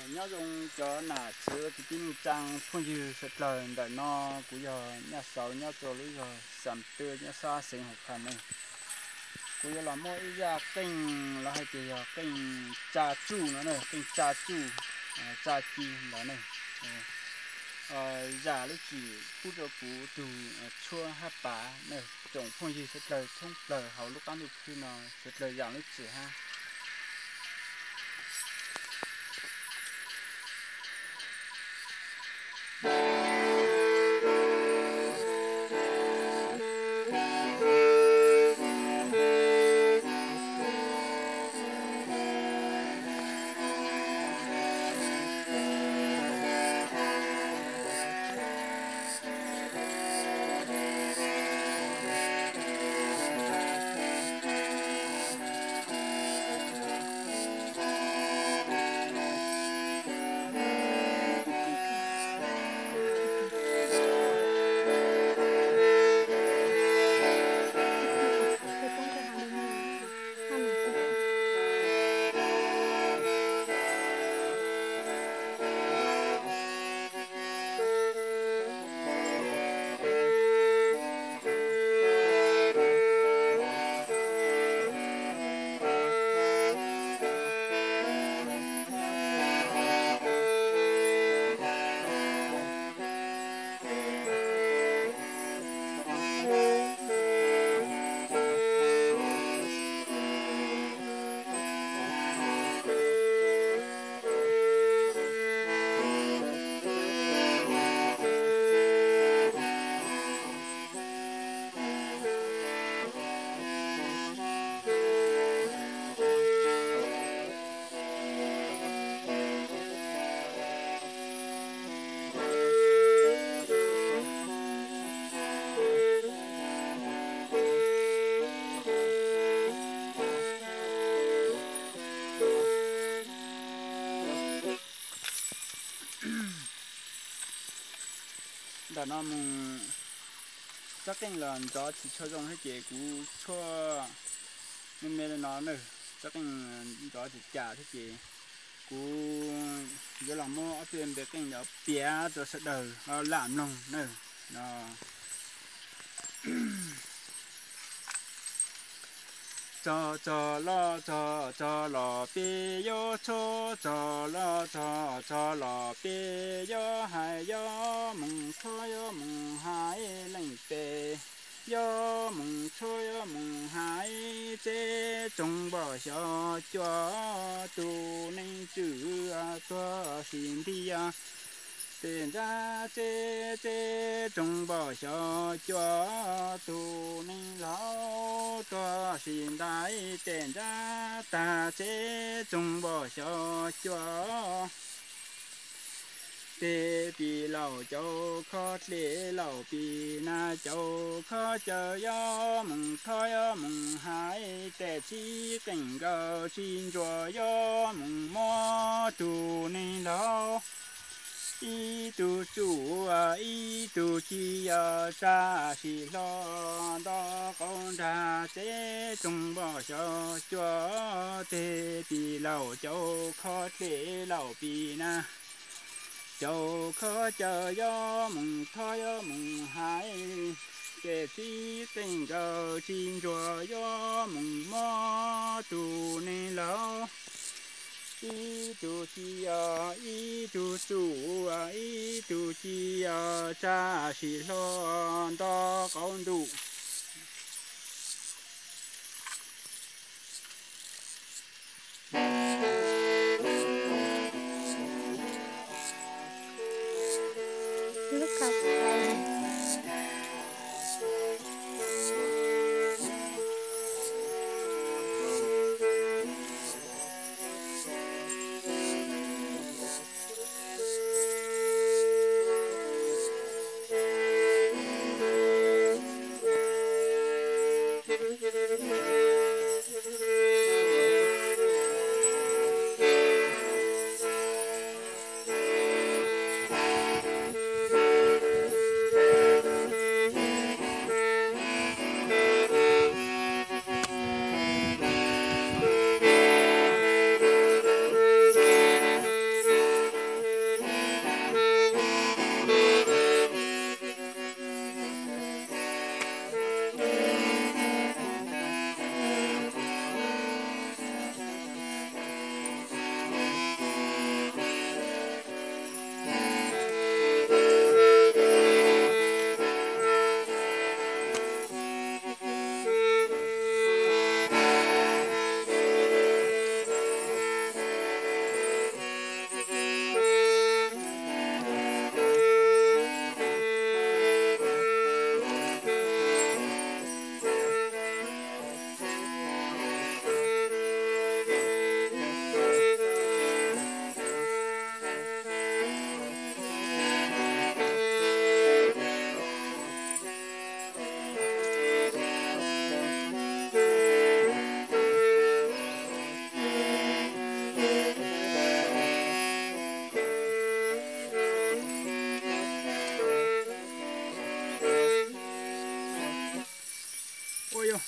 Nyob zoo cov nam txiv kwv tij neej tsaa phooj ywg sawv dlawg, ntawm no kuv yog Nyaj Sauv nyob rua lub zog Xam Tw nyob sab xeev Hauv Khas ne. Kuv yuav los muab ib zaj qeej los hais tias yog qeej tsa tsuj no ne, qeej tsa tsuj, tsa ci ntawd ne, zam lub txim pub rua kuv tug tshuab hab pav ne. Tsoom phooj ywg sawv dlawg thoob plawg hauv lub qaab ntuj khwb no sawv dlawg zam lub txim hab. Ntawm no mus, tsob qeej los nrov tsis tshua zoo thiab ces kuv tshuab me me li no na, tsob qeej nrov tsis cas thiab ces kuv yuav los muab ob peb npe qeej no piav rau sawv daws lam mloog na. Txog txog los txog txog los peb yuav tshuab, txog los txog txog los peb yuav hais, yuav mus tshuab yuav mus hais leej twg, yuav mus tshuab yuav mus hais, txeb tsoog npom xyov cuab, tus neeg tswm tuag sim nti tes ntsab, txeb txeb tsoog npom xyov cuab, tus neeg laus tuag sim nti tes ntsab, tag txeb tsoog npom xyov cuab. Tes pim laus cov khob dlej laus pim na, cov khob caw yuav mus thob yuav mus hais, tes txib qeej nkaus tsis ntsuas yuav mus mob, tus neeg laus ib tug tsum ib tug ci, yog tsa sim hlo nto qauv nrag, txeb tsoog npom xyov cuab. Tes pim laus cov khob dlej laus pim na, cov khob caw yuav mus thob yuav mus hais, tes txib qeej nkaus tsis ntsuas yuav mus mob, tus neeg laus ib tug ci, yog ib tug tsum ib tug ci, yog tsa sim hlo nto qauv ntuj. Yog